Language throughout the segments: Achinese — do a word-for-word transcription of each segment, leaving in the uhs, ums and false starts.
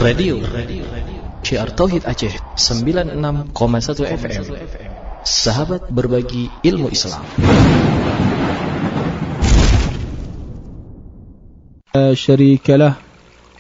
Radio Syiar Tauhid Aceh sembilan enam koma satu F M. Sahabat berbagi ilmu Islam. La syarika lah,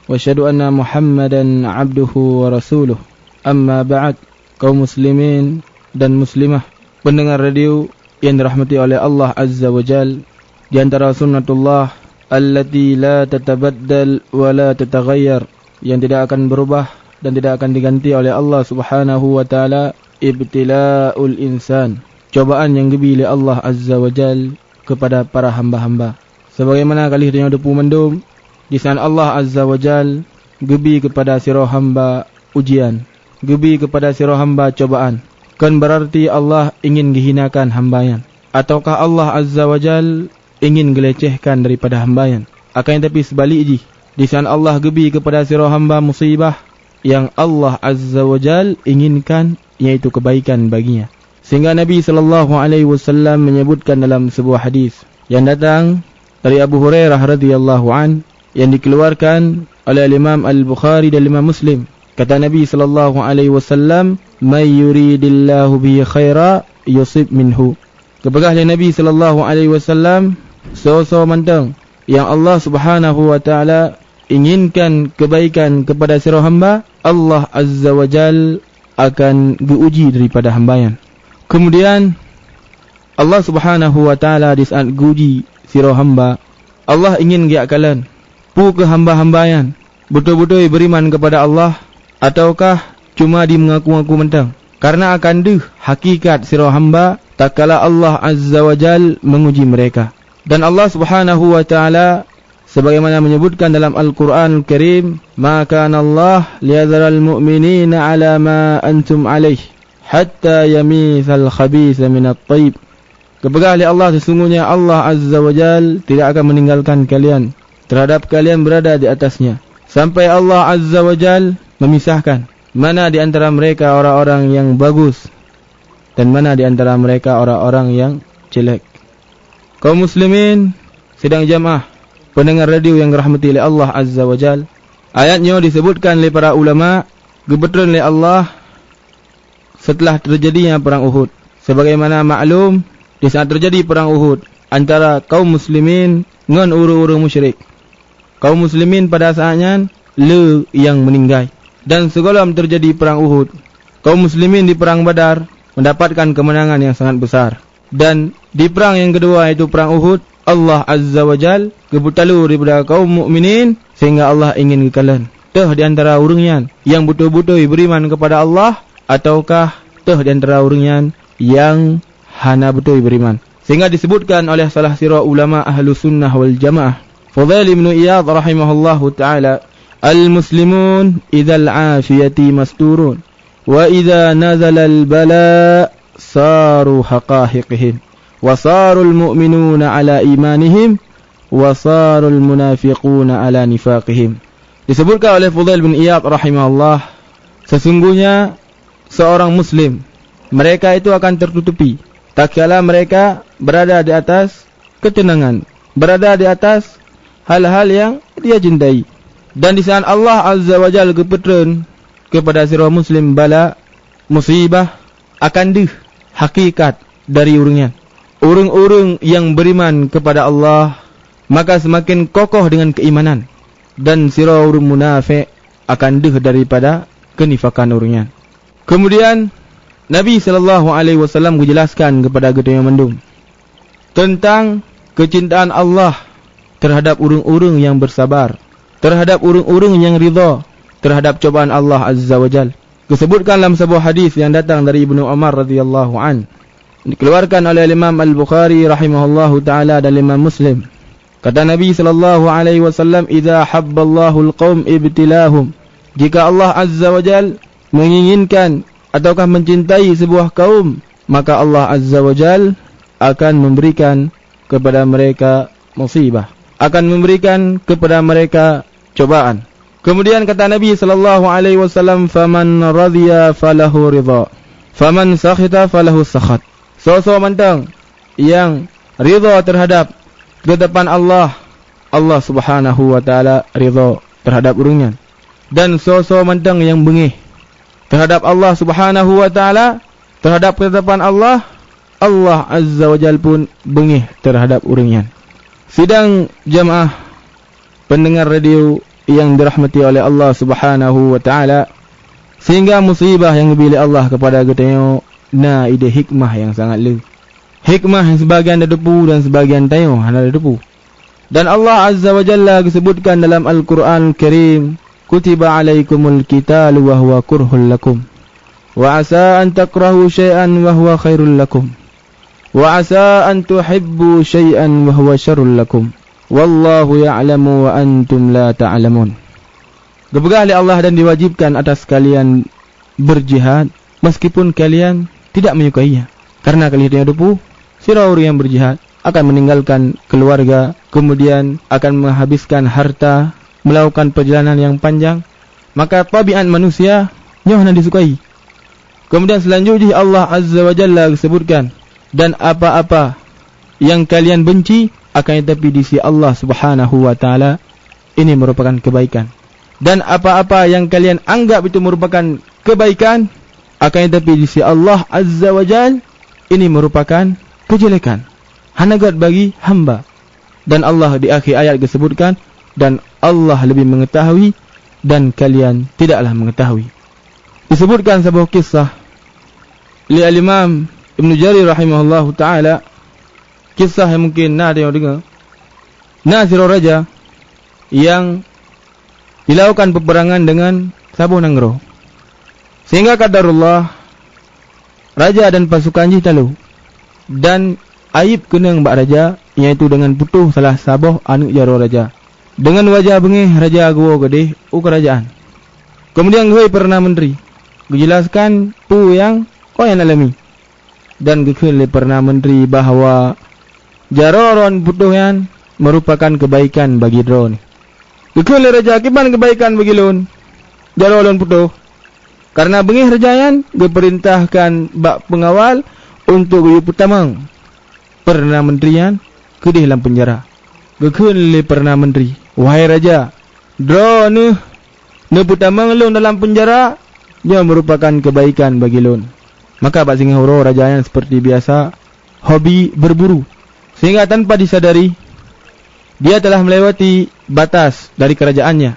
wa asyhadu anna Muhammadan abduhu wa rasuluh. Amma ba'd, kaum muslimin dan muslimah, pendengar radio yang dirahmati oleh Allah Azza wa Jal, di antara sunnatullah allati la tatabaddal wa la tataghayyar, yang tidak akan berubah dan tidak akan diganti oleh Allah Subhanahu wa Taala, ibtilaul insan, cobaan yang geubri lé Allah Azza wa Jal kepada para hamba-hamba. Sebagaimana ka lheueh tanyoe teupeue mandum, di saat Allah Azza wa Jal geubri kepada sidroe hamba ujian, geubri kepada sidroe hamba cobaan, kon beurarti Allah ingin geuhinakan hamba nyan, ataukah Allah Azza wa Jal ingin geulecehkan daripada hamba nyan. Akan tapi seubalik jih, di saat Allah geubri kepada sidroe hamba musibah, yang Allah Azza wa Jal inginkan, yaitu kebaikan baginya. Sehingga Nabi sallallahu alaihi wasallam menyebutkan dalam sebuah hadis yang datang dari Abu Hurairah radhiyallahu an, yang dikeluarkan oleh Imam Al-Bukhari dan Imam Muslim. Kata Nabi sallallahu alaihi wasallam, "May yuridillahu bihi khaira yusib minhu." Geupeugah lé Nabi sallallahu alaihi wasallam, "Soe-soe mantong yang Allah Subhanahu wa Taala inginkan kebaikan kepada sidroe hamba, Allah Azza wa Jal akan geu-uji daripada hamba nyan." Kemudian, Allah Subhanahu wa Taala di saat geu-uji sidroe hamba, Allah ingin geujak kalon, peue keuh hamba-hamba nyan beutôi-beutôi beuriman kepada Allah, ataukah cuma jimeungaku-ngaku mantong? Karena akan deuh hakikat sidroe hamba tatkala Allah Azza wa Jal menguji mereka. Dan Allah Subhanahu wa Taala sebagaimana menyebutkan dalam Al-Quranul Karim, "Ma kana Allah liyadharal mu'minina ala ma antum alaih, hatta yamizal khabitha minat thayyib." Geupeugah lé Allah, "Sesungguhnya Allah Azza wa Jal tidak akan meninggalkan kalian terhadap kalian berada di atasnya, sampai Allah Azza wa Jal memisahkan mana di antara mereka orang-orang yang bagus dan mana di antara mereka orang-orang yang jelek." Kaum muslimin sidang jamaah, pendengar radio yang dirahmati lé Allah Azza wa Jal, ayat nyoe disebutkan lé para ulama, geupeutrön lé Allah setelah teujadinya Perang Uhud. Sebagaimana maklum, di saat teujadi Perang Uhud antara kaum muslimin ngon ureuëng-ureuëng musyrik, kaum muslimin pada saat nyan le nyang meuninggai. Dan sigohlom teujadi Perang Uhud, kaum muslimin di Perang Badar mendapatkan kemenangan yang sangat besar. Dan di perang nyang keudua, yaitu Perang Uhud, Allah Azza wa Jal geupeutalo daripada kaum mukminin, sehingga Allah ingin geukalon, toh di antara ureuëng nyan nyang beutôi-beutôi beuriman kepada Allah, ataukah toh di antara ureuëng nyan nyang hana beutôi beuriman. Sehingga disebutkan oleh salah sidroe ulama Ahlussunnah wal Jamaah, Fudail ibnu Iyad rahimahullahu taala, "Al-muslimun idzal afiyati masturun, wa idza nazalal bala saru haqahiqihim, wa sarul mu'minuna ala imanihim, wa sarul munafiquna ala nifaqihim." Disebutkan oleh Fudail bin Iyad rahimahullah, sesungguhnya seorang muslim, mereka itu akan tertutupi tatkala mereka berada di atas ketenangan, berada di atas hal-hal yang dia cintai. Dan di saat Allah Azza wa Jalla geupeutrön kepada sidroe muslim bala, musibah, akan deuh hakikat dari ureuëng nyan. Ureuëng-ureuëng nyang beuriman kepada Allah, maka seumaken kokoh deungon keuimanan, dan sidroe ureuëng munafék akan deuh daripada keunifakan ureuëng nyan. Keumudian, Nabi sallallahu alaihi wasallam geujelaskan keupada geutanyoe mandum teuntang keucintaan Allah teuhadab ureuëng-ureuëng nyang beusabar, teuhadab ureuëng-ureuëng nyang ridha teuhadab cobaan Allah Azza wa Jal. Geusebutkan lam saboh hadis nyang datang dari Ibnu Umar radhiyallahu an, dikeluarkan oleh Imam Al-Bukhari rahimahullahu taala dan Imam Muslim. Kata Nabi sallallahu alaihi wasallam, "Idza habballahul qaum ibtilahum." Jika Allah Azza wa Jal menginginkan ataukah mencintai sebuah kaum, maka Allah Azza wa Jal akan memberikan kepada mereka musibah, akan memberikan kepada mereka cobaan. Kemudian kata Nabi sallallahu alaihi wasallam, "Faman radhiya falahu ridha, faman sakhita falahu sakhat." Soe-soe mantong nyang ridha terhadap ketetapan Allah, Allah Subhanahu wa Taala ridha terhadap ureuëng nyan. Dan soe-soe mantong nyang beungéh teuhadab Allah Subhanahu wa Ta'ala, teuhadab keutetapan Allah, Allah Azza wa Jal pun beungéh teuhadab ureuëng nyan. Sidang jamaah pendengar radio nyang dirahmati oleh Allah Subhanahu wa Ta'ala, sehingga musibah nyang geubri lé Allah keupada geutanyoe na idéh hikmah nyang sangat le. Hikmah nyang sibagian tateupeue dan sibagian tanyoe hana tateupeue. Dan Allah Azza wa Jalla geuseubutkan dalam Al-Qur'an Karim, "Kutiba alaikumul qitalu wa huwa kurhul lakum. Wa asa an takrahu syai'an wa huwa khairul lakum. Wa asa an tuhibbu syai'an wa huwa syarrul lakum. Wallahu ya'lamu wa antum la ta'lamun." Geupeugah lé Allah dan diwajibkan atas kalian berjihad, meskipun kalian tidak menyukainya. Karena kalian tidak teupeu, sidroe ureuëng nyang berjihad akan meninggalkan keluarga, kemudian akan menghabiskan harta, melakukan perjalanan yang panjang, maka tabiat manusia nyoe hana disukai. Kemudian selanjut jih Allah Azza wa Jalla geusebutkan, "Dan apa-apa yang kalian benci akan tetapi di sisi Allah Subhanahu wa Ta'ala ini merupakan kebaikan. Dan apa-apa yang kalian anggap itu merupakan kebaikan, akan tetapi di sisi Allah Azza wa Jal ini merupakan kejelekan. Hana gét bagi hamba." Dan Allah di akhir ayat geusebutkan, "Dan Allah lebih mengetahui dan kalian tidaklah mengetahui." Disebutkan saboh kisah lé Al-Imam Ibnu Jarir rahimahullahu ta'ala, kisah nyang mungkin na tanyoe deungoe. Na sidroe raja nyang dilakukan peperangan deungon saboh nanggroe. Sehingga qadarullah, raja dan pasukan jih talo. Dan aib keunong bak raja, yaitu deungon putôh salah saboh aneuëk jaroe raja. Deungon wajah beungéh raja geuwoe keudéh u keurajeuen. Keumudian geuhôi Perdana Menteri, geujelaskan peue nyang kon nyan alami. Dan geukheun lé Perdana Menteri bahwa jaroe droeneuh putôh nyan meurupakan keubaikan bagi droeneuh. Geukheun lé raja, "Kiban keubaikan bagi lôn jaroe lôn putôh?" Kareuna beungéh raja nyan geupeurintahkan bak peungawal untuk geuyue peutamong Perdana Menteri nyan keudéh lam peunjara. Geukheun lé Perdana Menteri, "Wahai raja, droeneuh neupeutamong lôn dalam peunjara, nyoe meurupakan keubaikan bagi lôn." Maka bak singoh uroe raja nyan seperti biasa hobi berburu, sehingga tanpa disadari dia telah melewati batas dari kerajaannya.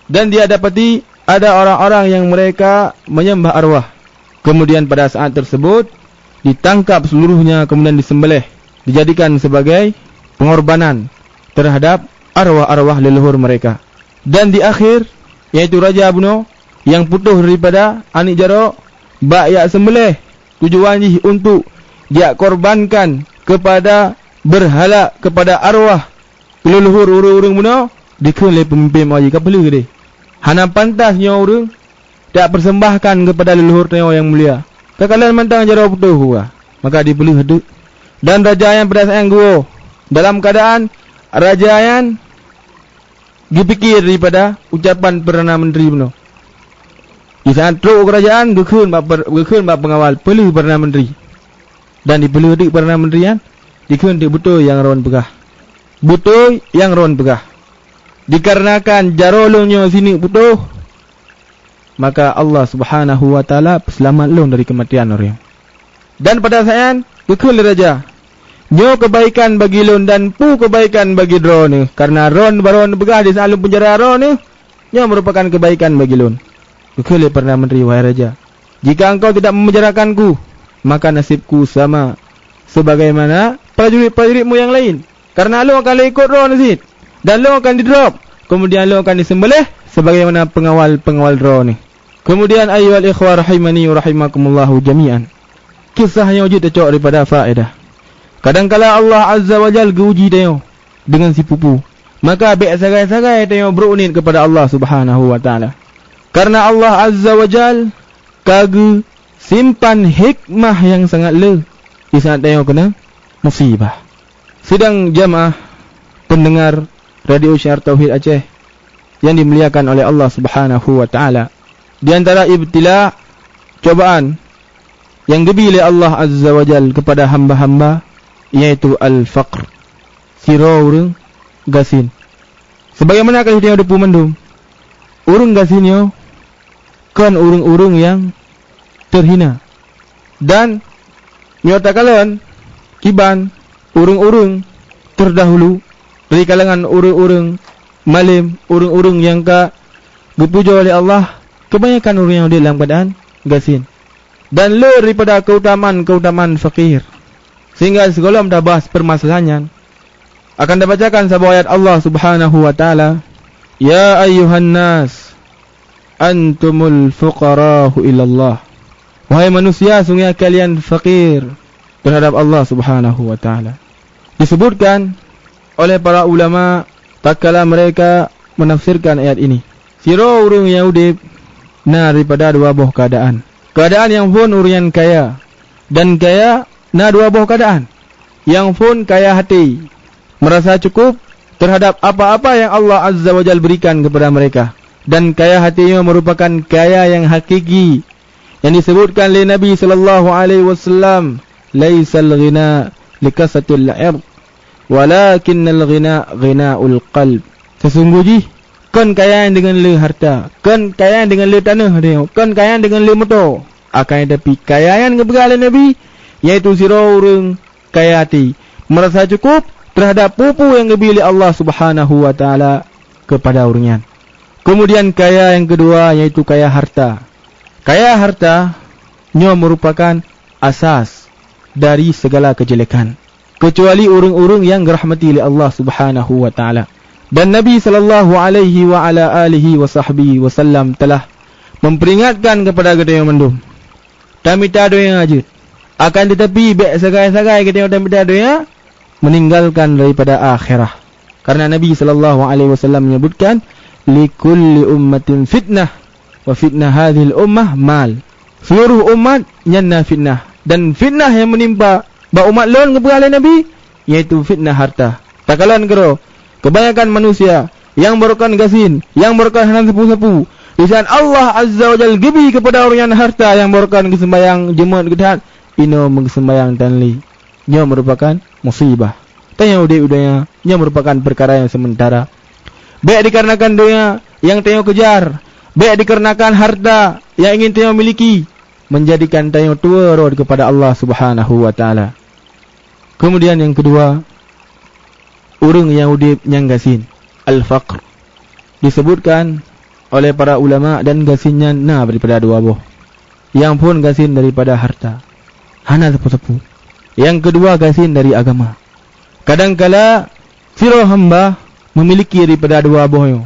Dan dia dapati ada orang-orang yang mereka menyembah arwah. Kemudian pada saat tersebut, ditangkap seluruhnya kemudian disembelih, dijadikan sebagai pengorbanan terhadap arwah-arwah leluhur mereka. Dan di akhir, yaitu raja bunoe nyang putôh daripada aneuëk jaroe, bak jak sembelih, tujuan jih untuk jak korbankan kepada berhala, kepada arwah leluhur ureuëng-ureuëng bunoe. Dikheun lé peumimpén meuaji, "Ka peuleueh deh! Hana pantas nyoe ureuëng jak peurseumbahkan keupada leluhur tanyoe nyang mulia. Ka kalon mantong jaroe putôh buka." Maka dipeuleueh teuk. Dan raja nyan pada saát nyan geuwoe, dalam keuadaan raja nyan geupike daripada ucapan Perdana Menteri bunoe. Di saát trok u keurajeuen, geukheun bak per-, geukheun bak peungawal, "Peuleueh Perdana Menteri." Dan dipeuleueh teuk Perdana Menteri nyan, dikheun teuk beutôi nyang droeneuh peugah. Beutôi nyang droeneuh peugah. Dikarenakan jaroe lôn nyoe sineuk putôh, maka Allah Subhanahu wa Ta'ala peuseulamat lôn dari keumatian lôn. Dan pada saát nyan, geukheun lé raja, "Nyoe keubaikan bagi lôn dan peue keubaikan bagi droeneuh, kareuna droeneuh baroe neupeugah di saát lôn peunjara droeneuh, nyoe meurupakan keubaikan bagi lôn." Geukheun lé Perdana Menteri, "Wahai raja, jika engkau tidak memenjarakanku, maka nasibku sama sebagaimana prajurit-prajuritmu nyang laén. Kareuna lôn akan lé ikot droeneuh cit, dan lôn akan didrop, keumudian lôn akan disembelih sebagaimana peungawal-peungawal droeneuh." Keumudian, ayyuhal ikhwah rahimani wa rahimakumullahu jami'an, kisah nyoe jeuet tacok daripada faedah. Kadangkala Allah Azza wa Jal geu-uji tanyoe deungon sipupu, maka bék sagai-sagai tanyoe brok niet keupada Allah Subhanahu wa Ta'ala. Kareuna Allah Azza wa Jal ka geusimpan hikmah nyang sangat le di saát tanyoe keunong musibah. Sidang jamaah pendengar Radio Syiar Tauhid Aceh yang dimuliakan oleh Allah Subhanahu wa Ta'ala, di antara ibtila, cobaan, nyang geubi lé Allah Azza wa Jal keupada hamba-hamba, yaitu al-faqr, sidroe ureuëng gasien. Sebagaimana ka lheueh tanyoe teupeue mandum, ureuëng gasien nyoe kon ureuëng-ureuëng nyang teuhina. Dan nyoe takalon kiban ureuëng-ureuëng terdahulu dari kalangan ureuëng-ureuëng malem, ureuëng-ureuëng nyang ka geupujoe lé Allah, kebanyakan ureuëng nyang udeb lam keuadaan gasien. Dan le daripada keutamaan-keutamaan fakir. Sehingga sigohlom tabahas peumasalahan nyan, akan tabacakan saboh ayat Allah Subhanahu wa Taala, "Ya ayyuhan nas, antumul fuqara'u ilallah." Wahai manusia, sungguhnya kalian fakir terhadap Allah Subhanahu wa Taala. Disebutkan oleh para ulama tatkala mereka menafsirkan ayat ini, sidroe ureuëng nyang udeb na daripada dua boh keuadaan. Keuadaan nyang phon ureuëng nyan kaya, dan kaya na dua boh keuadaan. Nyang phon kaya até, merasa cukup terhadap apa-apa yang Allah Azza wa Jalla berikan kepada mereka. Dan kaya até nyoe merupakan kaya yang hakiki, yang disebutkan lé Nabi sallallahu alaihi wasallam, "Laisal ghina likasratil 'ird, walakinnal ghina ghinaul qalb." Sesungguh jih, kon kaya nyan deungon le harta, kon kaya nyan deungon le tanoh, kon kaya nyan deungon le moto. Akan tetapi, kaya nyan geupeugah lé Nabi, yaitu sidroe ureuëng kaya até, merasa cukup terhadap peue-peue nyang geubri lé Allah Subhanahu wa Taala kepada ureuëng nyan. Kemudian kaya nyang keudua, yaitu kaya harta. Kaya harta nyoe merupakan asas dari segala kejelekan, kecuali ureuëng-ureuëng nyang geurahmati lé Allah Subhanahu wa Taala. Dan Nabi sallallahu alaihi wa ala alihi wa sahbihi wasallam telah memperingatkan kepada geutanyoe mandum, tamita donya jeuet. Akan tetapi, bék sagai-sagai geutanyoe tamita donya, meninggalkan daripada akhirah. Karena Nabi sallallahu alaihi wasallam menyebutkan, "Likulli ummatin fitnah, wa fitnah hadhil ummah mal." Seluruh umat nyan na fitnah, dan fitnah yang menimpa bak umat lôn geupeugah lé Nabi, yaitu fitnah harta. Takalon keudroe, kebanyakan manusia nyang barokon gasien, nyang barokon hana sapeue-sapeue, di saat Allah Azza wa Jalla geubri kepada ureuëng nyan harta nyang barokon geuseumbayang, jeuet geudat, inoe meugeuseumbayang tan lé. Nyoe merupakan musibah. Tanyoe udeb u donya, nyoe merupakan peukara nyang seumeuntara. Bék dikarenakan donya nyang tanyoe keujar, bék dikarenakan harta nyang ingin tanyoe miliki, menjadikan tanyoe tuwoe rot keupada Allah Subhanahu wa Taala. Kemudian nyang keudua, ureuëng nyang udeb nyang gasien, al-faqr. Disebutkan oleh para ulama dan gasien nyan na daripada dua boh. Nyang phon gasien daripada harta, hana sapeue-sapeue. Nyang keudua gasien dari agama. Kadangkala sidroe hamba memiliki daripada dua boh nyoe,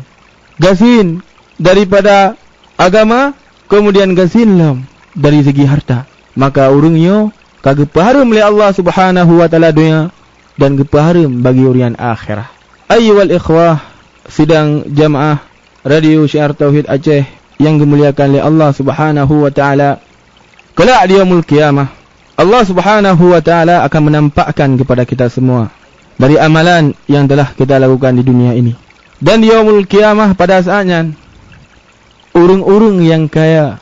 gasien daripada agama, kemudian gasien lom dari segi harta. Maka ureuëng nyoe ka geupeuhareuem lé Allah Subhanahu wa Taala donya dan geupeuhareuem bagi ureuëng nyan akhirah. Ayyuhal ikhwah, sidang jamaah Radio Syiar Tauhid Aceh nyang geumuliakan lé Allah Subhanahu wa Taala, kelak di Yaumul Qiyamah, Allah Subhanahu wa Taala akan menampakkan kepada kita semua dari amalan yang telah kita lakukan di dunia ini. Dan di Yaumul Qiyamah pada saat nyan, ureuëng-ureuëng nyang kaya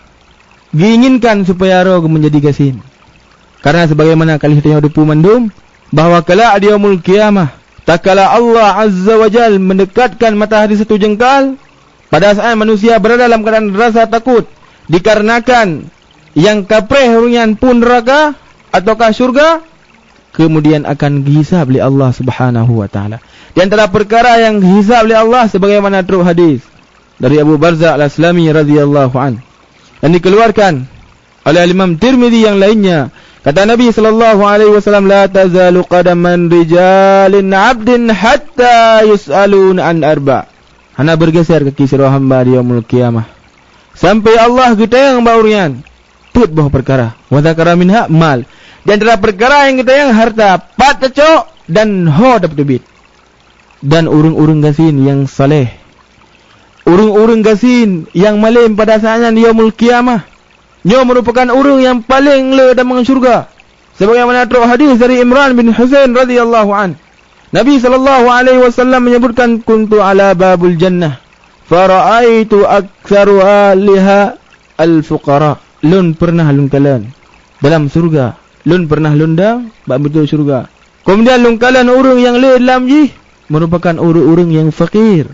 geuinginkan supaya roh geuh meunjadi gasien. Karena sebagaimana ka lheueh tanyoe teupeue mandum, bahwa kelak di Yaumul Qiyamah, tatkala Allah Azza wa Jal meundekatkan matahari satu jeungkal, pada saat manusia beurada lam keuadaan rasa takot, dikarenakan nyang ka preh ureuëng nyan peue neuraka ataukah syeuruga, kemudian akan geuhisab lé Allah Subhanahu wa Taala. Di antara peukara nyang geuhisab lé Allah, sebagaimana trok hadis dari Abu Barzah Al-Aslami radhiyallahu anh, yang dikeluarkan oleh Al-Imam Tirmidzi yang lainnya, kata Nabi sallallahu alaihi wasallam, "La tazalu qadama rijalin 'abdin hatta yus'alu an arba'." Hana bergeser kaki sidroe hamba di Yaumul Qiyamah, sampai Allah geutanyong bak ureuëng nyan peuet boh peukara. Wa dzakara minha mal. Di antara peukara nyang geutanyong, harta, pat tacok dan ho dapeuteubiet. Dan ureuëng-ureuëng gasien nyang saleh, ureuëng-ureuëng gasien nyang malem pada saat nyan di Yaumul Qiyamah, nyoe meurupakan ureuëng nyang paleng le tamong syeuruga. Sebagaimana trok hadis dari Imran bin Husain radhiyallahu anh, Nabi sallallahu alaihi wasallam menyebutkan, "Kuntu ala babul jannah, fara'aitu aktsara ahliha al-fuqara." Lôn pernah lôn kalon dalam syeuruga, lôn pernah lôn dang bak pintoe syeuruga. Kemudian lôn kalon ureuëng nyang le lam jih meurupakan ureuëng-ureuëng nyang fakir.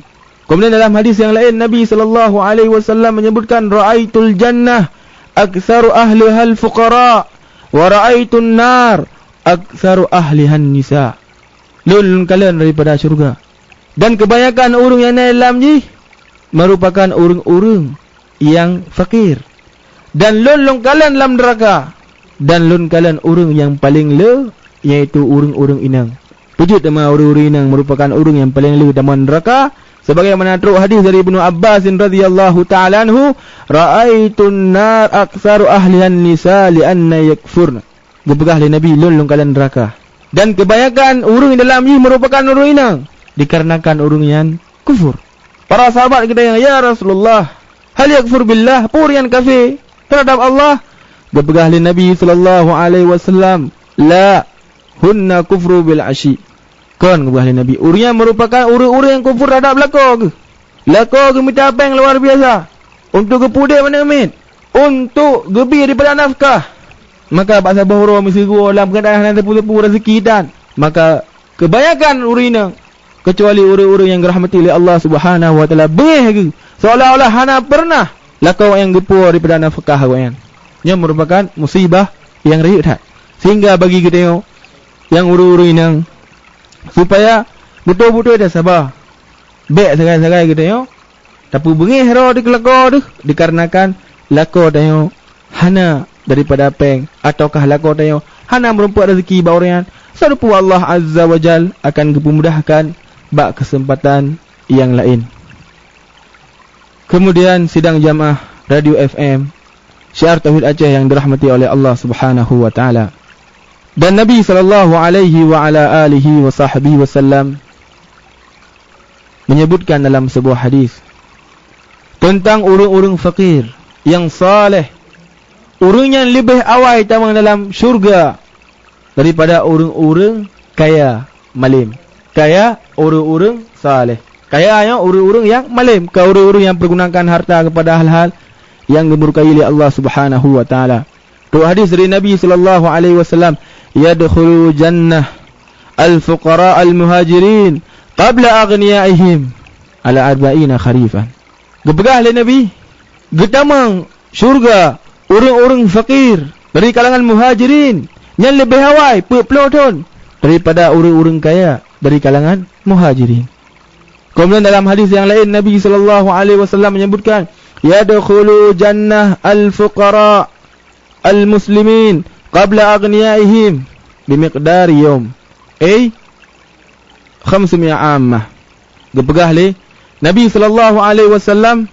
Kemudian dalam hadis yang lain, Nabi sallallahu alaihi wasallam menyebutkan, "Ra'aitul jannah aktsaru ahliha al-fuqara, wa ra'aitun nar aktsaru ahlihan nisa." Lôn, lôn kalon daripada syurga. Dan kebanyakan ureuëng nyang na lam jih merupakan ureuëng-ureuëng nyang fakir. Dan lôn, lôn kalon lam neuraka. Dan lôn kalon ureuëng nyang paleng le, yaitu ureuëng-ureuëng inong. Peujeuet teuma ureuëng-ureuëng inong merupakan ureuëng nyang paleng le teuma neuraka, sebagaimana trok hadis dari Ibnu Abbas radhiyallahu ta'ala anhu, "Ra'aitun nar aktsaru ahlihan nisa li'anna yakfurna." Geupeugah lé Nabi, "Lôn, lôn kalon neuraka. Dan kebanyakan ureuëng dalam jih merupakan ureuëng inong, dikarenakan ureuëng nyan kufur." Para sahabat geutanyong, "Ya Rasulullah, hal yakfur billah, peue ureuëng nyan kafé terhadap Allah?" Geupeugah lé Nabi sallallahu alaihi wasallam, "La, hunna kufru bil asyi." Kon, geupeugah lé Nabi, ureuëng nyan merupakan ureuëng-ureuëng nyang kufur terhadap lakoe geuh. Lakoe geumita péng luar biasa untuk geupeudeh mandum miet, untuk geubi daripada nafkah. Maka bak saboh uroe meusigoe lam keuadaan hana teupeu-teupeu raseuki tan. Maka kebanyakan ureuëng inong, kecuali ureuëng-ureuëng nyang geurahmati lé Allah Subhanahu wa Taala, beungéh geuh, seolah-olah hana pernah lakoe nyang geupuwoe daripada nafkah awaknyan. Nyoe merupakan musibah nyang rayeuk that. Sehingga bagi geutanyoe nyang ureuëng-ureuëng inong, supaya beutôi-beutôi tasaba. Bék sagai-sagai geutanyoe tapeubeungéh droe dikeue lakoe deuh, dikarenakan lakoe tanyoe hana daripada péng, ataukah lakoe tanyoe hana meurumpok raseuki bak ureuëng nyan. Sarupoe Allah Azza wa Jal akan geupeumudahkan bak keuseumpatan nyang laén. Keumudian sidang jamaah Radio F M, syiar Tauhid Aceh nyang dirahmati oleh Allah Subhanahu wa Taala. Dan Nabi sallallahu alaihi wa ala alihi wa sahbihi wasallam menyebutkan dalam sebuah hadis tentang ureuëng-ureuëng fakir nyang saleh, ureuëng nyan leubeh awai tamong dalam syurga daripada ureuëng-ureuëng kaya malem. Kaya ureuëng-ureuëng saleh. Kaya nyoe ureuëng-ureuëng nyang malem, ka ureuëng-ureuëng nyang pergunakan harta kepada hal-hal nyang geumurkai lé Allah Subhanahu wa Taala. Trok hadis dari Nabi sallallahu alaihi wasallam, "Yadkhulu jannah al-fuqara al-muhajirin qabla aghniyaihim ala arba'ina kharifan." Geupeugah lé Nabi, geutamong syurga ureuëng-ureuëng fakir dari kalangan muhajirin nyan leubeh awai peuet ploh thon daripada ureuëng-ureuëng kaya dari kalangan muhajirin. Keumudian dalam hadis nyang laén Nabi sallallahu alaihi wasallam menyebutkan, "Yadkhulu jannah al-fuqara al-muslimin qabla aghniyaihim bimiqdari yaum, ay khamsumia ammah." Geupeugah lé Nabi sallallahu alaihi wasallam,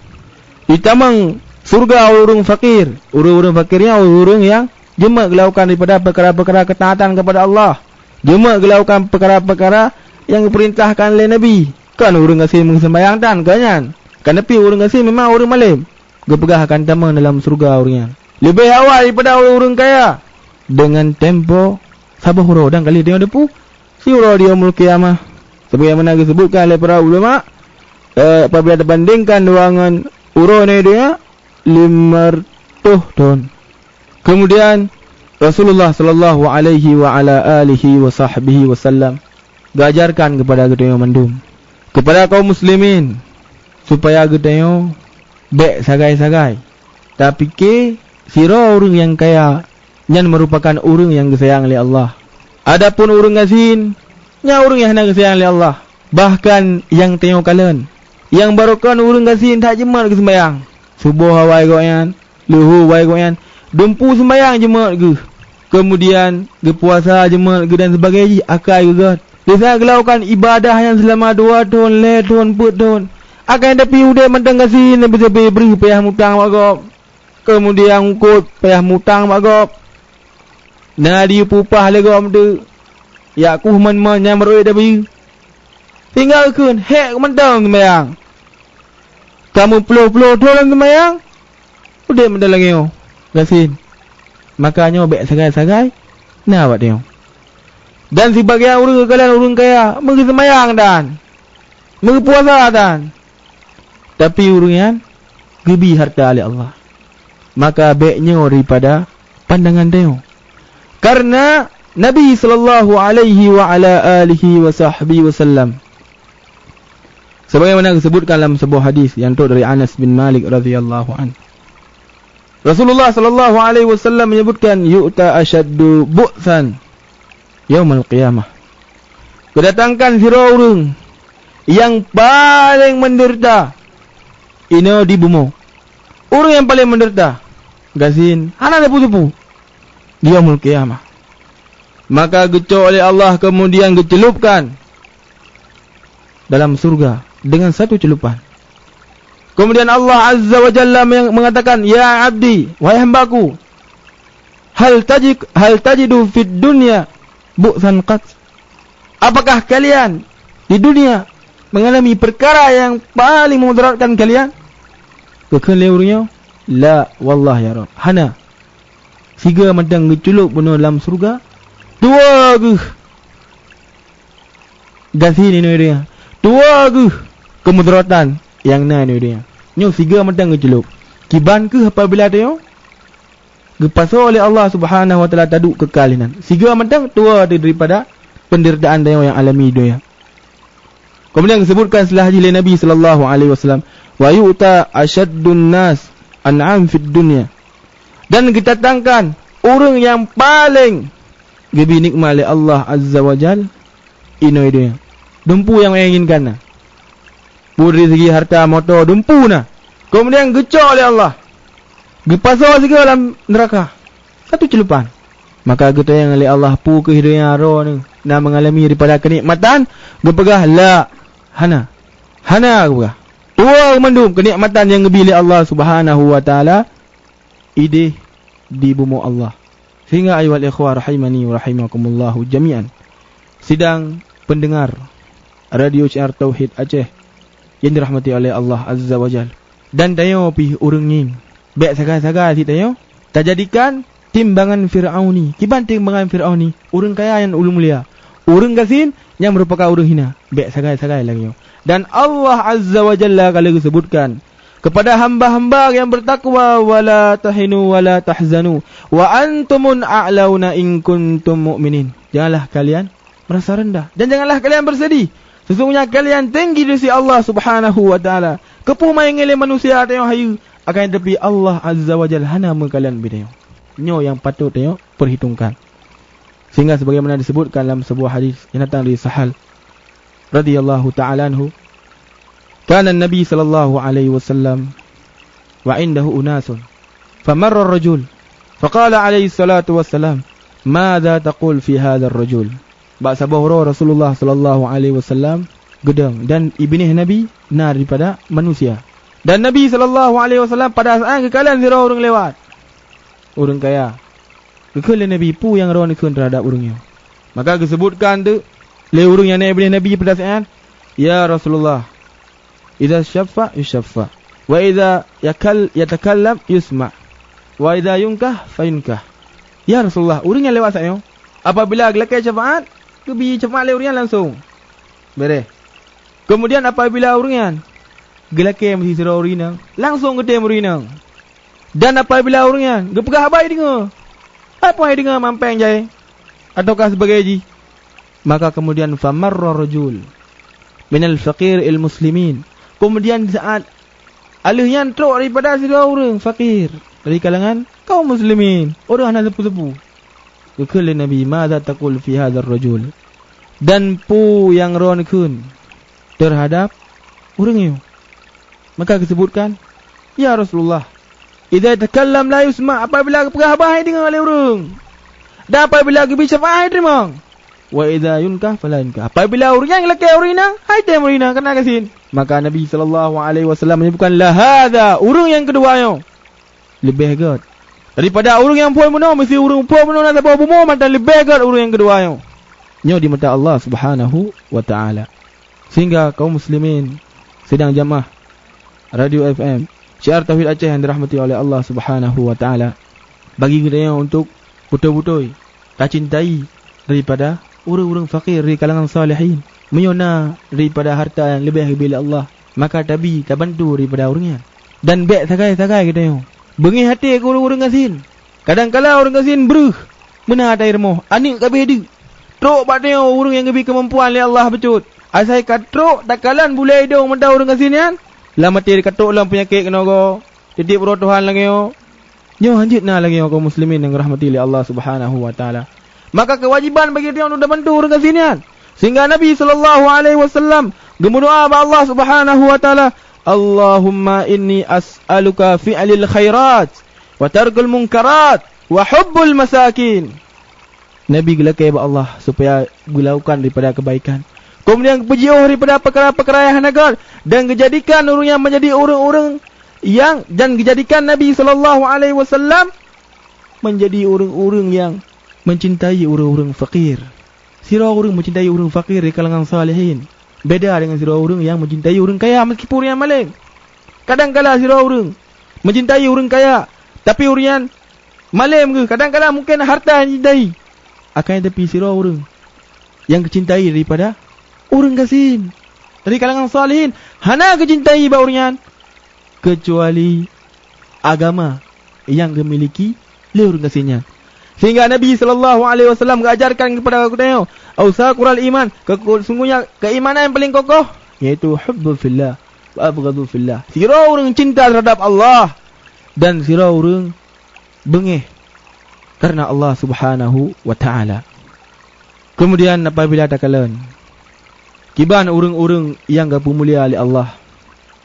"Jitamong syurga ureuëng fakir." Ureuëng-ureuëng fakir nyan ureuëng-ureuëng nyang jeumeuk geulakukan daripada peukara-peukara keutaatan kepada Allah. Jeumeuk geulakukan peukara-peukara nyang geupeurintahkan lé Nabi. Kon ureuëng gasien meuseumbayang tan, kon nyan. Kan tapi ureuëng gasien memang ureuëng malem. Geupeugah akan tamong dalam syurga ureuëng nyan leubeh awai daripada ureuëng-ureuëng kaya deungon tempo saboh uroe, dan ka lheueh deungoe teupeu siuroe di Yaumul Qiyamah. Sebagaimana geusebutkan lé para ulama, eh, apabila teubandingkan dua ngon uroe nyoe donya, lima reutôh thon. Keumudian Rasulullah sallallahu alaihi wa ala alihi wa sahbihi wasallam geuajarkan keupada geutanyoe mandum, keupada kaum muslimin, supaya geutanyoe bék sagai-sagai tapike sidroe ureuëng nyang kaya nyan meurupakan ureuëng nyang geusayang lé Allah. Adapun ureuëng gasien, nyan ureuëng nyang hana geusayang lé Allah. Bahkan nyang tanyoe kalon, nyang barokon ureuëng gasien that jeumeuk geuseumbayang. Suboh awai gobnyan, leuhô awai gobnyan, dumpeue seumbayang jeumeuk geuh. Keumudian geupuasa jeumeuk geuh dan seubagée jih akai geuh gét. Desya geulakukan ibadah nyan seulama dua thon, lhée thon, peuet thon. Akai tapi udeb mantong gasien, leubeh-leubeh breuh payah mutang bak gob. Keumudian eungkôt payah mutang bak gob. Na di peupah lé gob meuteuk, jak kueh mon-mon nyang meureuet dabei. Sehingga geukheun hék mantong seumayang. Ka meuploh-ploh thon lom seumayang, udeb mantong lagée nyoe gasien. Maka nyoe bék sagai-sagai na bak tanyoe. Dan sibagian ureuëng geukalon ureuëng kaya meugeuseumayang dan meugeupuasa dan, tapi ureuëng nyan geubi hareuta lé Allah. Maka bék nyoe daripada pandangan tanyoe. Kareuna Nabi sallallahu alaihi wa ala alihi wa sahbihi wasallam Sebagaimana disebutkan dalam sebuah hadis yang trok dari Anas bin Malik radhiyallahu anhu. Rasulullah sallallahu alaihi wasallam menyebutkan, "Yu'ta asyaddu bu'san yaumal qiyamah." Geudatangkan sidroe ureuëng nyang paleng meundeurita inoe di bumoe. Ureuëng nyang paleng meundeurita, gasien hana teupeu-teupeu di yaumul qiyamah. Maka geucok lé Allah, kemudian geuceulupkan dalam surga dengan satu celupan. Kemudian Allah Azza wa Jalla meng-, mengatakan, "Ya abdi, wahai hamba-Ku, hal tajik-, hal tajidu fid dunya bu'san qat?" Apakah kalian di dunia mengalami perkara yang paling memudaratkan kalian? Geukheun lé ureuëng nyoe, "La, wallah ya Rabb, hana." Sigoe mantong geuceulop bunoe lam syeuruga, tuwoe geuh gasien inoe donya, tuwoe geuh keumudaratan nyang na inoe donya. Nyoe sigoe mantong geuceulop. Kiban kheueh apabila tanyoe geupasoe lé Allah Subhanahu wa Taala taduek keukal inan. Sigoe mantong tuwoe daripada peundeuritaan tanyoe nyang alami donya. Kemudian disebutkan setelah jih lé Nabi sallallahu alaihi wasallam, "Wa yu'ta asyaddun nas an'am fid dunya." Dan geutatangkan ureuëng nyang paleng geubi nikmat lé Allah Azza wa Jal inoe donya. Dumpeue nyang inginkan na. Peue dari segi harta, moto, dumpeue na. Kemudian geucok lé Allah, geupasoe sigoe lam neuraka. Satu ceulupan. Maka geutanyong lé Allah, "Peue kheueh donya droeneuh na mengalami daripada keunikmatan?" Geupeugah, "La, hana. Hana," geupeugah. Tuwoe mandum keunikmatan nyang geubi lé Allah Subhanahu wa Taala idéh di bumoe Allah. Sehingga ayuhal ikhwah rahimani wa rahimakumullahu jami'an, sidang pendengar Radio Syiar Tauhid Aceh yang dirahmati oleh Allah Azza wa Jal. Dan tanyoe pih ureuëng ngieng, bék sagai-sagai cit tanyoe tajadikan timbangan Fir'auni. Kiban timbangan Fir'auni? Ureuëng kaya nyang ulôn mulia, ureuëng gasien nyang meurupakan ureuëng hina. Bék sagai-sagai lagée nyoe. Dan Allah Azza wa Jalla ka lheueh geuseubutkan kepada hamba-hamba nyang bertakwa, "Wa la tahinu wa la tahzanu wa antumul a'launa in kuntum mu'minin." Janganlah kalian merasa rendah, dan janganlah kalian bersedih. Sesungguhnya kalian tinggi di sisi Allah Subhanahu wa Taala. Keupeue meuingat lé manusia tanyoe hayeue, akan tetapi Allah Azza wa Jalla hana meukalon bak tanyoe. Nyoe nyang patut tanyoe perhitungkan. Sehingga sebagaimana disebutkan dalam sebuah hadis yang datang dari Sahal radhiyallahu ta'ala anhu, kana Nabi sallallahu alaihi wasallam wa indahu unasun, famarra rajul, faqala alaihi salatu wassalam, "Madza taqul fi hadzal rajul?" Bak saboh uroe Rasulullah sallallahu alaihi wasallam geudong, dan ibinéh Nabi na daripada manusia. Dan Nabi sallallahu alaihi wasallam pada saát geukalon sidroe ureuëng lewat, ureuëng kaya. Geukheun lé Nabi, "Peue nyang droeneuh kheun teuhadap ureuëng nyoe?" Maka geuseubutkan teuk lé ureuëng nyang na ibinéh Nabi pada saát nyan, "Ya Rasulullah, idza syaffa yusyaffa, wa idza yakal-, yatakallam yusma, wa idza yunkah fayunkah." Ya Rasulullah, ureuëng nyang lewat saát nyoe, apabila geulakée syafaat, geubi syafaat lé ureuëng nyan langsong. Béréh. Keumudian apabila ureuëng nyan geulakée meusisidroe ureuëng inong, langsong geutem ureuëng inong. Dan apabila ureuëng nyan geupeugah haba, jideungoe, hai pih jideungoe mampéng jai ataukah sibagoe jih. Maka keumudian famarra rajul minal faqir il muslimin. Keumudian saát alheuh nyan trok daripada sidroe ureuëng fakir dari kalangan kaum muslimin, ureuëng hana teupeu-teupeu. Geukheun lé Nabi, "Madza taqul fi hadzal rajul?" Dan peue nyang droeneuh kheun teuhadap ureuëng nyoe? Maka geuseubutkan, "Ya Rasulullah, idza takallam la yusma, apabila geupeugah haba hana jideungoe lé ureuëng, dan apabila geubi syafaat hana jiteurimong, wa idza yunkah fala yunkah, apabila ureuëng nyan geulakée ureuëng inong, hana jitem ureuëng inong, kana gasien." Maka Nabi sallallahu alaihi wasallam menyebutkan, "La hadza, ureuëng nyang keudua nyoe leubeh gét daripada ureuëng nyang phon bunoe, meusti ureuëng phon bunoe na saboh bumoe mantong leubeh gét ureuëng nyang keudua nyoe." Nyoe di mata Allah Subhanahu wa Taala. Sehingga kaum muslimin sidang jamaah Radio F M Syiar Tauhid Aceh yang dirahmati oleh Allah Subhanahu wa Taala, bagi geutanyoe untuk beutôi-beutôi tacintai daripada ureuëng-ureuëng fakir di kalangan salihin. Meunyoe na daripada harta nyang leubeh geubri lé Allah, maka tabi tabantu daripada ureuëng nyan. Dan bék sagai-sagai geutanyoe beungéh até keu ureuëng-ureuëng gasien. Kadang kala ureuëng gasien breuh, meunan ata jih rumoh, aneuëk ka abéh deuek. Trok bak tanyoe ureuëng nyang geubri keumampuan lé Allah bacut, Asai ka trok takalon bulée idong mantong ureuëng gasien nyan, lam até ka trok lom peunyakét keunoe goe, teudieb uroe Tuhan lagée nyoe. Nyoe hanjeuet na lagée nyoe kaum muslimin nyang rahmati lé Allah Subhanahu wa Taala. Maka keuwajéban bagi geutanyoe untuk tabantu ureuëng gasien nyan. Sehingga Nabi sallallahu alaihi wasallam geumeudoá bak Allah Subhanahu wa Taala, "Allahumma inni as'aluka fi'lil khairat wa tarkul munkarat wa hubbul masakin." Nabi geulakée bak Allah supaya geulakukan daripada keubaikan. Keumudian geupeujioh daripada peukara-peukara nyang hana göt dan geujadikan ureuëng nyan meunjadi ureuëng-ureuëng nyang, dan geujadikan Nabi sallallahu alaihi wasallam meunjadi ureuëng-ureuëng nyang meucintai ureuëng-ureuëng fakir. Sidroe ureuëng meucintai ureuëng fakir di kalangan salihin beda deungon sidroe ureuëng nyang meucintai ureuëng kaya meuskipun ureuëng nyan malém. Kadang kala sidroe ureuëng meucintai ureuëng kaya, tapi ureuëng nyan malém geuh, kadang kala mungken harta nyang jicintai. Akan tapi sidroe ureuëng nyang geucintai daripada ureuëng gasien dari kalangan salihin hana geucintai bak ureuëng nyan, keucuali agama nyang geumiliki lé ureuëng gasien nyan. Sehingga Nabi sallallahu alaihi wasallam geuajarkan keupada geutanyoe, "Ausaqural iman," keu-, sungguhnya keuimanan nyang paleng kokoh, yaitu hubbu fillah wa abghadu fillah. Sidroe ureuëng cinta terhadap Allah dan sidroe ureuëng beungéh karena Allah Subhanahu wa Taala. Keumudian apabila takalon kiban ureuëng-ureuëng nyang geupeumulia lé Allah,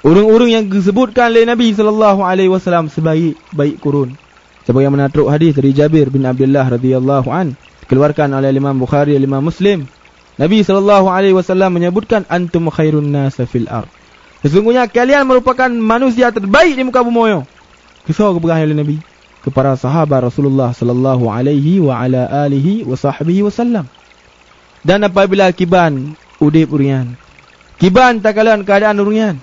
ureuëng-ureuëng nyang geuseubutkan lé Nabi sallallahu alaihi wasallam sibaik-baik kurun, sebagaimana trok hadis dari Jabir bin Abdullah radhiyallahu an, dikeluarkan oleh Imam Bukhari dan Imam Muslim. Nabi sallallahu alaihi wasallam menyebutkan, "Antum khairun nas fil ard." Sesungguhnya kalian merupakan manusia terbaik di muka bumoe nyoe. Keu soe geupeugah nyan lé Nabi? Keu para sahabat Rasulullah sallallahu alaihi wa ala alihi wa sahbihi wasallam. Dan apabila kiban udeb ureuëng nyan, kiban takalon keuadaan ureuëng nyan,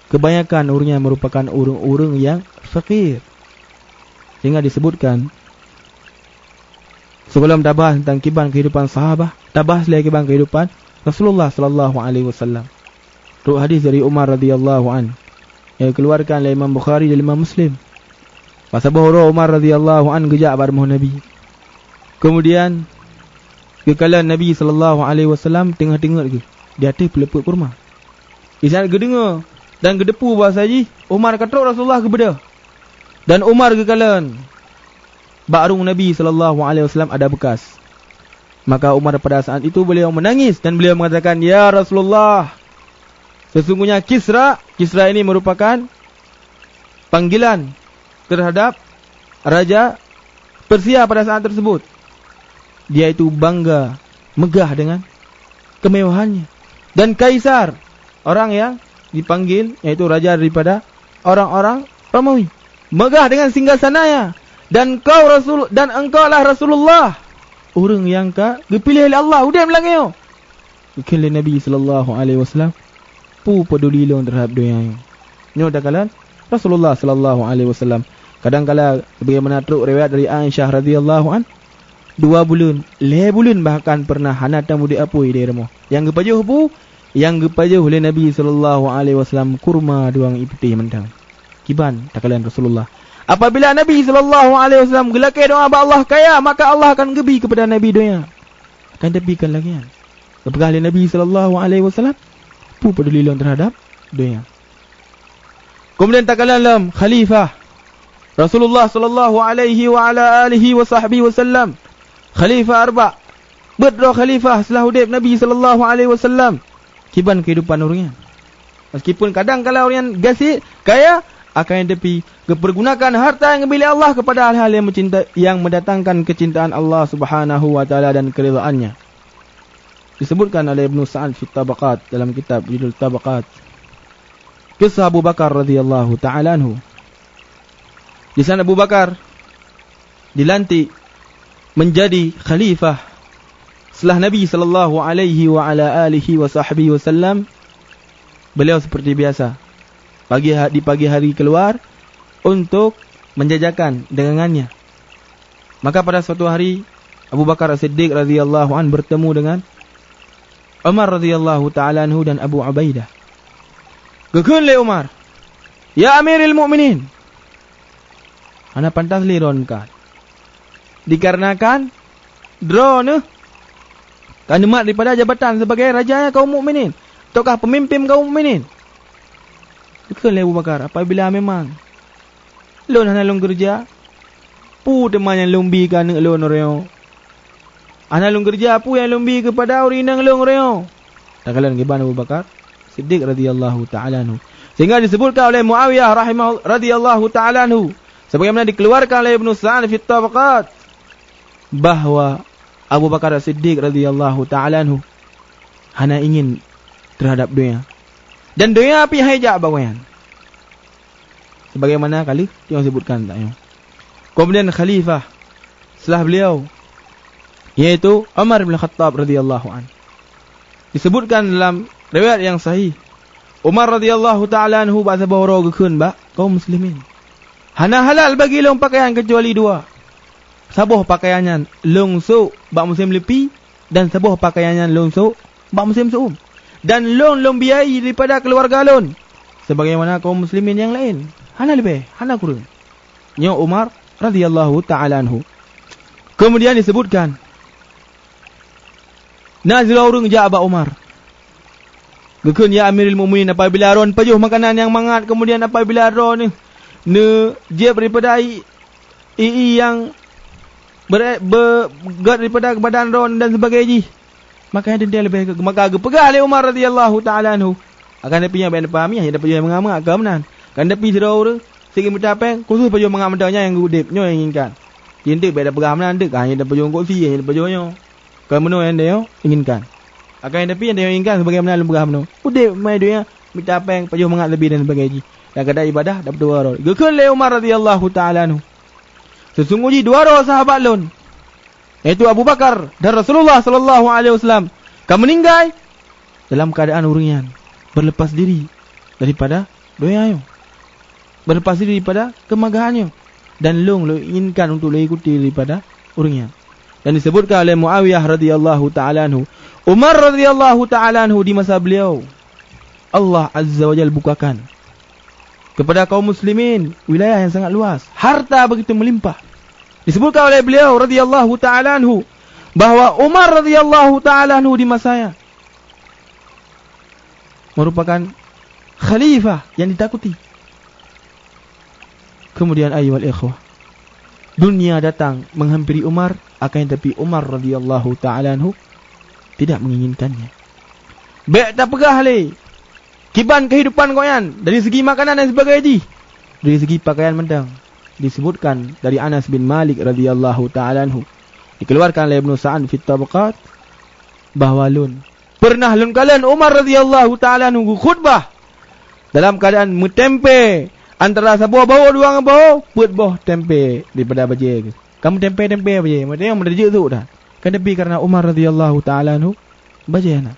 keubanyakan ureuëng nyan merupakan ureuëng-ureuëng nyang fakir. Sehingga disebutkan, sebelum tabahas tentang kiban kehidupan sahabat, tabahas lé kiban kehidupan Rasulullah sallallahu alaihi wasallam. Trok hadis dari Umar radhiyallahu an, nyang dikeluarkan lé Imam Bukhari dan Imam Muslim. Masa boh uroe Umar radhiyallahu an geujak bak rumoh Nabi. Keumudian, geukalon Nabi sallallahu alaihi wasallam teungoh teungeut geuh di ateueh peuleupeuet kurma. Di saat geudeungoe dan geuteupeue bahasa jih Umar ka trok, Rasulullah geubeudôh. Dan Umar geukalon bak rumoh Nabi sallallahu alaihi wasallam ada beukas. Maka Umar pada saat itu beliau menangis dan beliau mengatakan, "Ya Rasulullah, sesungguhnya Kisra," Kisra ini merupakan panggilan terhadap raja Persia pada saat tersebut, dia itu bangga, megah dengan kemewahannya. Dan Kaisar, orang yang dipanggil, yaitu raja daripada orang-orang Romawi, megah dengan singgasananya. Dan kau Rasul, dan engkaulah Rasulullah, ureuëng nyang ka geupiléh lé Allah udeb lam donya nyoe. Geukheun lé Nabi sallallahu alaihi wasallam, "Peue peuduli lôn terhadap donya nyoe?" Nyoe takalon Rasulullah sallallahu alaihi wasallam. Kadang kala, sebagaimana trok riwayat dari Aisyah radhiyallahu an, dua buleuen, lhée buleuen bahkan pernah hana tamudeb apui di rumoh. Nyang geupajoh bu, nyang geupajoh lé Nabi sallallahu alaihi wasallam kurma dua ié putéh mantong. Kiban takalon Rasulullah. Apabila Nabi sallallahu alaihi wasallam geulakée doá bak Allah kaya, maka Allah akan geubi keupada Nabi donya. Akan tapi kon lagée nyan. Geupeugah lé Nabi sallallahu alaihi wasallam, "Peue peuduli lôn terhadap donya?" Keumudian takalon lom khalifah Rasulullah sallallahu alaihi wa ala alihi wa sahbihi wasallam. Khalifah arba. Beuet droe khalifah setelah udeb Nabi sallallahu alaihi wasallam. Kiban kehidupan ureuëng nyan. Meskipun kadang kala ureuëng nyan gasien, kaya, akan tapi geupergunakan harta nyang geubri lé Allah kepada hal-hal nyang meucinta-, nyang mendatangkan kecintaan Allah Subhanahu wa Taala dan keridhaan-Nya. Disebutkan oleh Ibnu Sa'ad fi Tabaqat dalam kitab Judul Tabaqat. Kisah Abu Bakar radhiyallahu ta'ala anhu. Di saat Abu Bakar dilantik menjadi khalifah setelah Nabi sallallahu alaihi wa ala alihi wa sahbihi wasallam, beliau seperti biasa, pagi ha-, di pagi hari keluar untuk menjajakan dagangannya. Maka pada suatu hari, Abu Bakar As-Siddiq radhiyallahu anhu bertemu dengan Umar radhiyallahu ta'ala anhu dan Abu Ubaidah. Geukheun lé Umar, "Ya Amiril Mukminin, hana pantas lé droeneuh meukat. Dikarenakan droeneuh ka neumat daripada jabatan sebagai raja kaum mukminin. ataukah peumimpin kaum mukminin?" Geukheun lé Abu Bakar, "Apabila memang lôn hana lôn keureuja, peue teuma nyang lôn bi keu aneuk lôn uroe nyoe? Hana lôn keureuja, peue nyang lôn bi keupada ureueng inong lôn uroe nyoe?" Takalon kiban Abu Bakar Siddiq radhiyallahu ta'ala anhu. Sehingga disebutkan oleh Muawiyah rahimahu-, radhiyallahu ta'ala anhu, sebagaimana dikeluarkan oleh Ibnu Sa'ad fi Tabaqat, bahwa Abu Bakar Siddiq radhiyallahu ta'ala anhu hana ingin terhadap donya. Dan donya pih hai jak bak awaknyan. Sebagaimana ka lheueh teungoh sebutkan tanyoe. Kemudian khalifah setelah beliau, yaitu Umar bin Khattab radhiyallahu anhu. Disebutkan dalam riwayat yang sahih, Umar radhiyallahu ta'ala anhu bak saboh uroe geukheun bak kaum muslimin, "Hana halal bagi lôn pakaian keucuali dua. Saboh pakaian nyan lôn sôk bak musém leupi, dan saboh pakaian nyan lôn sôk bak musém seu'uem. Dan lôn lôn biayai daripada keuluwarga lôn, sebagaimana kaum muslimin nyang laén. Hana leubeh, hana kureueng." Nyoe Umar radhiyallahu ta'ala anhu. Kemudian disebutkan, na sidroe ureueng jak bak Umar. Geukheun, "Ya Amirul Mukminin, apabila droe pajoh makanan nyang mangat, kemudian apabila droe neu-, neujieb daripada i-, i-, i nyang bere-, be-, gét daripada badan droe dan sebagainya jih, maka nyan teuntée leubeh gét." Maka geupeugah lé Umar radhiyallahu ta'ala anhu, "Akan tapi nyan bék neupahami, hana tapajoh mangat-mangat ka meunan. Kan tapi sidroe ureueng sigi mita péng, khusos pajoh mangat mantong, nyan nyang udeb, nyoe nyang inginkan. Ci eunteuk bék tapeugah meunan, eunteuk ka hana tapajoh kok sie, hana tapajoh nyoe. Kon meunoe nyang tanyoe inginkan. Akan tapi nyang tanyoe inginkan sebagaimana lôn peugah meunoe. Udeb meunyoe donya, mita péng, pajoh mangat leubeh dan sebagainya jih. Dan keuadaan ibadah, dapeuet dua uroe." Geukheun lé Umar radhiyallahu ta'ala anhu, "Seusunggoh jih dua droe sahabat lôn, yaitu Abu Bakar dan Rasulullah sallallahu alaihi wasallam, ka meuninggai dalam keuadaan ureueng nyan berlepas diri daripada donya nyoe, berlepas diri daripada keumagahan nyoe, dan lôn lôn inginkan untuk lôn ikuti daripada ureueng nyan." Dan disebutkan oleh Muawiyah radhiyallahu ta'ala anhu, Umar radhiyallahu ta'ala anhu di masa beliau, Allah Azza wa Jalla bukakan kepada kaum muslimin wilayah yang sangat luas, harta begitu melimpah. Disebutkan oleh beliau radhiyallahu ta'ala anhu bahwa Umar radhiyallahu ta'ala anhu di masanya merupakan khalifah yang ditakuti. Kemudian, ayuhal ikhwah, dunia datang menghampiri Umar, akan tetapi Umar radhiyallahu ta'ala anhu tidak menginginkannya. Bék tapeugah lé kiban kehidupan gobnyan dari segi makanan dan sebagainya jih, dari segi pakaian mantong. Disebutkan dari Anas bin Malik radhiyallahu ta'ala anhu, dikeluarkan oleh Ibnu Sa'ad fi Tabaqat, bahwa lôn pernah lôn kalon Umar radhiyallahu ta'ala anhu geukhutbah dalam keuadaan meutempé antara saboh bahu dua ngon bahu, peuet boh tempé daripada bajée geuh. Ka meutempé-tempé bajée, maksudnya meureujeuk sôk dah. Kan tapi karena Umar radhiyallahu ta'ala anhu bajée na.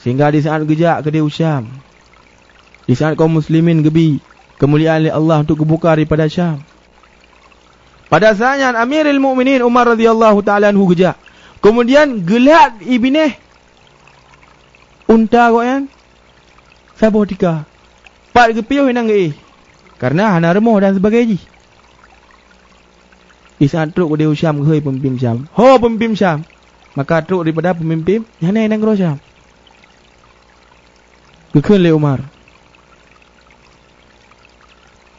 Sehingga di saat geujak keudeh u Syam, di saat kaum muslimin geubi keumuliaan lé Allah untuk geubuka daripada Syam, pada saat nyan Amirul Mukminin Umar radhiyallahu ta'ala anhu geujak. Kemudian geulat i binéh unta gobnyan saboh tika. Pat geupiôh inong geuéh, kareuna hana rumoh dan sebagainya jih. Di saat trok keudeh u Syam geuhôi peumimpin Syam, "Ho peumimpin Syam!" Maka trok daripada peumimpin nyang na i nanggroe Syam. Geukheun lé Umar,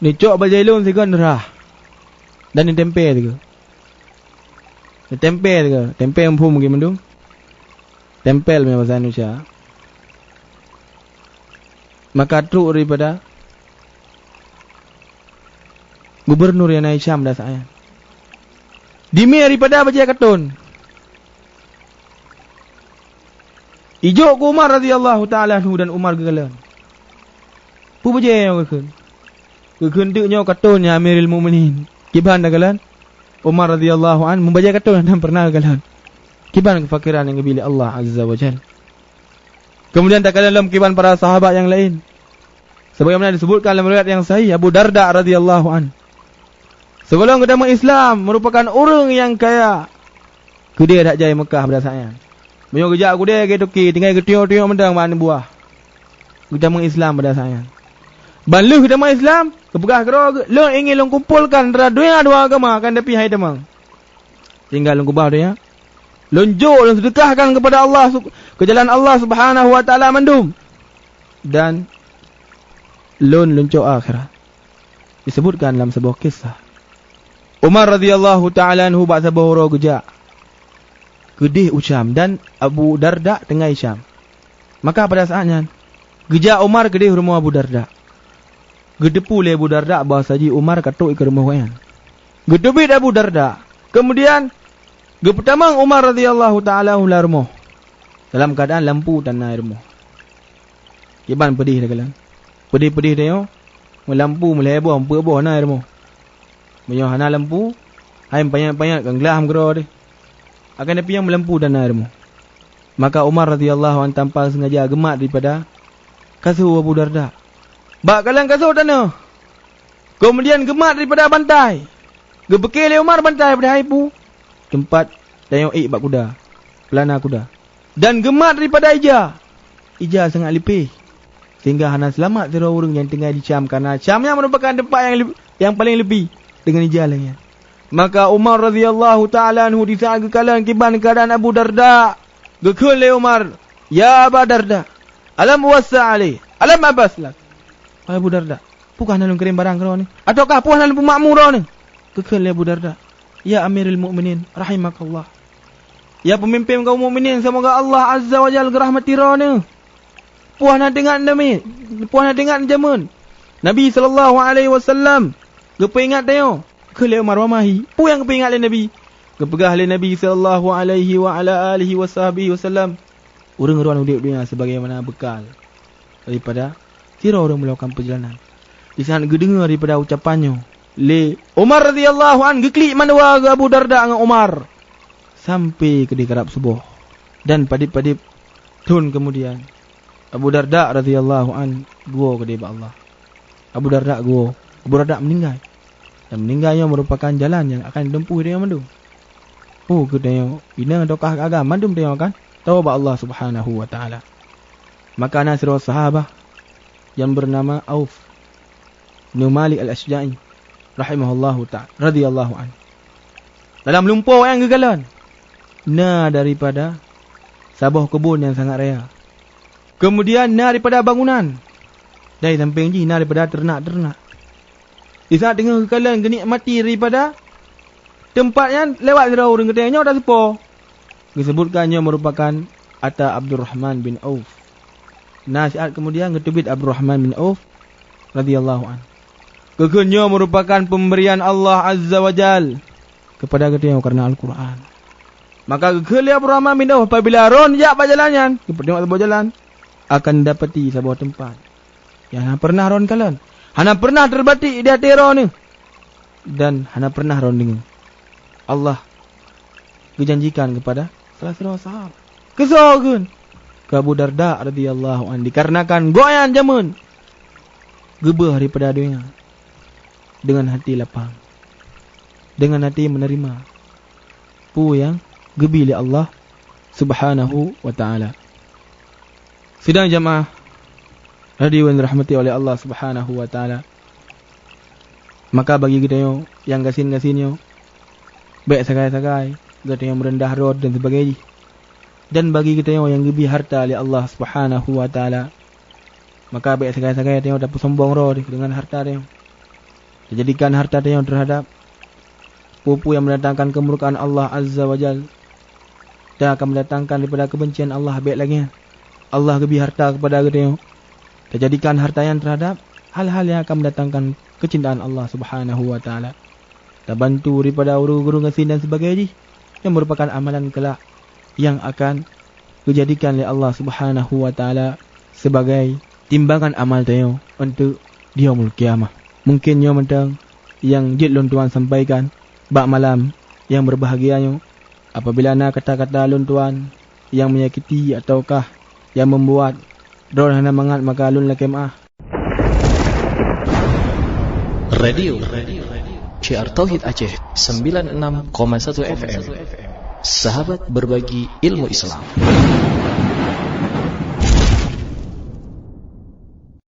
"Neucok bajée lôn sigoe neurhah dan neutempé sigoe." Neutempé sigoe, tempé muphom mungkin mandum. Tempel meunan basa Indonesia. Maka trok daripada gubernur nyang na i Syam pada saát nyan. Dimé daripada bajée katôn. Ijok keu Umar radhiyallahu ta'ala anhu dan Umar geukalon. Peue bajée nyang geukheun? Geukheun teuk nyoe katôn, ya Amirul Mukminin. Kiban takalon? Umar radhiyallahu anhu meubajée katôn dan pernah geukalon. Kiban keufakiran nyang geubri lé Allah Azza wa Jalla. Kemudian takalon lom kiban para sahabat nyang laén. Sebagaimana disebutkan dalam riwayat nyang sahih, Abu Darda radhiyallahu anhu, sigohlom geutamong Islam, merupakan ureuëng nyang kaya. Keudeh that jai Meukah pada saát nyan. Meunyoe geujak keudeh, geutoki, tinggai geutunyok-tunyok mantong bak aneuk buah. Geutamong Islam pada saát nyan. Ban lheueh geutamong Islam, geupeugah keudroe geuh, "Lôn ingin lôn kumpolkan antara donya dua agama, akan tapi han jitamong. Sehingga lôn keubah donya, lôn jok, lôn seudeukahkan keupada Allah su-, keu jalan Allah Subhanahu wa Ta'ala mandum, dan lôn leuncok akhirat. Disebutkan lam saboh kisah, Umar radhiyallahu ta'ala anhu bak saboh uroe geujak keudeh u Syam dan Abu Darda teungai Syam. Maka pada saat nyan, geujak Umar keudeh rumoh Abu Darda. Geuteupeue lé Abu Darda bahwa saji Umar ka trok keu rumoh gobnyan. Geuteubiet Abu Darda. Kemudian, geupeutamong Umar radhiyallahu ta'ala anhu lam rumoh, dalam keuadaan lampu tan na i rumoh. Kiban peudeh teukalon. Peudeh-peudeh tanyoe, meulampu meulhèe boh, meupeue boh na i rumoh. Meunyoe hana lampu, hai panyöt-panyöt kan glah meukeudroe deh. Akan tapi nyang meulampu tan na i rumoh. Maka Umar radhiyallahu anhu tanpa sengaja geumat daripada kasô Abu Darda. Bak kalon kasô tanoh. Keumudian geumat daripada bantai. Geupeuke lé Umar bantai padahai peue teumpat tanyoe ék bak kuda, peulana kuda. Dan geumat daripada ija. Ija sangat leupie, sehingga hana seulamat sidroe ureuëng nyang tinggai di Syam, karena Syam nyan meurupakan teumpat nyang leu-, nyang paleng leupie deungon ija lagée nyan. Maka Umar radhiyallahu ta'ala anhu di saat geukalon kiban keuadaan Abu Darda, geukheun lé Umar, "Ya Aba Darda, alam uwassa' alaik? Alam ab'as lak?" Wahai Abu Darda, peu ka hana lôn kirém barang keu droeneuh? Ataukah peu hana lôn peumakmu droeneuh? Geukheun lé Abu Darda, "Ya Amirul Mukminin, rahimakallah. Ya peumimpén kaum mukminin, semoga Allah Azza wa Jalla geurahmati droeneuh. Peu hana teuingat Nabi, peu hana teuingat jameun Nabi sallallahu alaihi wasallam geupeuingat tanyoe?" Geukheun lé Umar, "Wa ma hi? Peu nyang geupeuingat lé Nabi?" Geupeugah lé Nabi sallallahu alaihi wa ala alihi wa sahbihi wasallam, "Ureuëng droeneuh udeb donya sebagaimana beukal daripada sidroe ureuëng melakukan perjalanan." Di saat geudeungoe daripada ucapan nyoe lé Umar radhiyallahu anhu, geuklik mandua geuh Abu Darda ngon Umar sampai keudeh karab suboh. Dan padeb-padeb thon keumudian, Abu Darda radhiyallahu anhu geuwoe keudeh bak Allah. Abu Darda geuwoe, Abu Darda meuninggai. Dan meuninggai nyoe meurupakan jalan nyang akan ditempuh tanyoe mandum. Oh, keu tanyoe inong ataukah agam mandum tanyoe akan tawoe bak Allah Subhanahu wa Ta'ala. Maka na sidroe sahabah nyang beunama Auf bin Malik Al-Asyja'i rahimahullahu ta'ala, radhiyallahu anhu. Dalam lumpoe nyang geukalon, na daripada saboh keubon nyang sangat raya. Keumudian na daripada bangunan, dan di sampéng jih na daripada teurenak-teurenak. Di saat teungoh geukalon geunikmati daripada teumpat nyan, lewat sidroe ureuëng geutanyoe, nyoe taseupo. Geusebutkan nyoe meurupakan ata Abdurrahman bin Auf. Na siat keumudian geuteubiet Abdurrahman bin Auf radhiyallahu anhu. Geukheun nyoe meurupakan peumberian Allah Azza wa Jal keupada geutanyoe kareuna Al-Qur'an. Maka geukheun lé Abdurrahman bin Auf, apabila droen jak bak jalan nyan, geupeuteumpat saboh jalan, akan dapati saboh teumpat nyang hana peureunah droen kalon, hana peureunah teubatik di até droeneuh, dan hana peureunah droen deungoe. Allah geujanjikan keupada salah sidroe sahabat. Keu soe kheun? Keu Abu Darda radhiyallahu anhu, dikarenakan gobnyan jameun geubeuh daripada donya deungon hati lapang, deungon hati meuneurima peue nyang geubi lé Allah Subhanahu wa Ta'ala. Sidang jamaah radio yang dirahmati oleh Allah Subhanahu wa Ta'ala, maka bagi geutanyoe nyang gasien-gasien nyoe, bék sagai-sagai geutanyoe meureundah droe dan sebagainya. Dan bagi geutanyoe nyang geubi harta lé Allah Subhanahu wa Ta'ala, maka bék sagai-sagai tanyoe tapeusombong droe deungon harta tanyoe. Tajadikan harta tanyoe teuhadab peue-peue nyang mendatangkan keumurkaan Allah Azza wa Jal, dan akan mendatangkan daripada keubencian Allah. Bék lagée nyan, Allah geubi harta keupada geutanyoe, tajadikan harta nyan teuhadab hal-hal nyang akan mendatangkan keucintaan Allah Subhanahu wa Ta'ala. Tabantu daripada ureuëng-ureuëng gasien dan sebagainya jih, nyang meurupakan amalan keulak nyang akan geujadikan lé Allah Subhanahu wa Ta'ala sibagai timbangan amal tanyoe untuk di Yaumul Qiyamah. Mungkin nyoe mantong nyang jeuet lôn tuan sampaikan bak malam nyang beubahgia nyoe. Apabila na kata-kata lôn tuan nyang menyakiti ataukah nyang membuat droe hana mangat, maka lôn lakée meuáh. Radio C R Tauhid Aceh sembilan enam koma satu F M. Sahabat berbagi ilmu Islam.